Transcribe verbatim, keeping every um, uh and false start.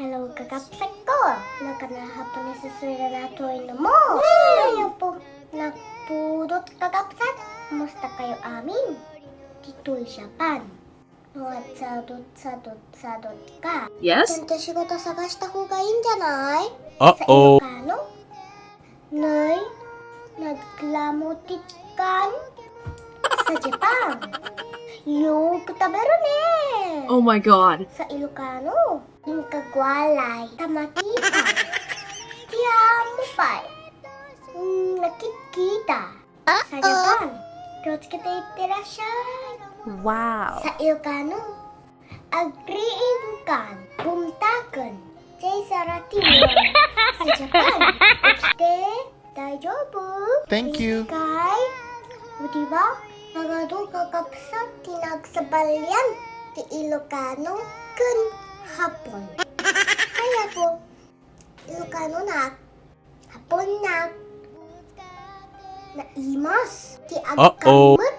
Hello, kakabsatko. Hello, kanahapo ni Susura na toy no mo. Ayo po, nagpudot kakabsat. Kumusta kayo amin? Ditoy Japan. Nuat sadot, sadot, sadot ka. Yes? Tanta shigota sagashita hoga i in janai? Sa Ilocano? Nay, naglamotikkan sa Japan. Yo, katabero ne. Oh my God. Sa Ilocano, inkagwalay, ta makita. Ti ammom pay, mm, nakitita. Sa Japan, kochkete ittirashay. Wow. Sa Ilocano, agriingkan, bumtaken, jay saratiwan. Sa Japan, kochkete, daijobu. Thank you. Kay, o diba? Nagadu kakabsat ti nagsabalian ti Ilocano ken Hapon. Kaya po, Ilocano nak, Hapon nak, naimas ti agkammet